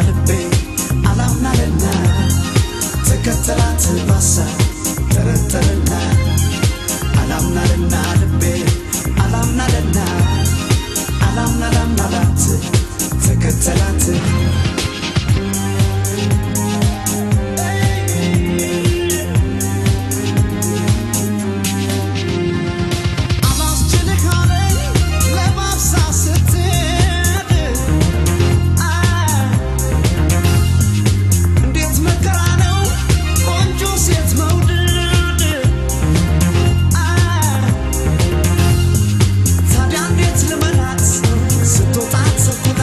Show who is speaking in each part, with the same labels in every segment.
Speaker 1: ልቤ አላምናለና ተከተላት ባሳ ጠረጠረና፣ አላምናለና ልቤ አላምናለና አላምናላምናላት ተከተላት። አላስችልህ አለኝ ለባብሳ ስትሄድ፣ እንዴት መከራ ነው ቆንጆ ሴት መውደድ። ታዲያ እንዴት ልመናት ስትወጣ ተኩላ፣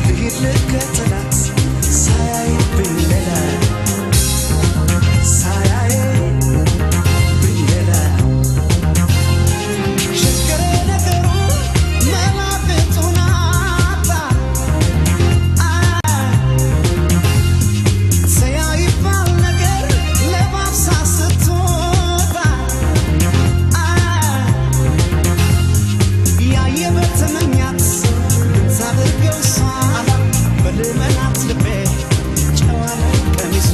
Speaker 1: ልሂድ ልከተላት ሳያይብኝ ሌላ፣ ሳያይብኝ ሌላ። ቸገረ ነገሩ መላቅጡን አጣ፣ ሰያይባል ነገር ለባብሳ ስትወጣ፣ ያየ በተመኛት ምን ታድርገው እሷ፣ በልመናት ልቤ ጨዋ ነው ቀሚሷ።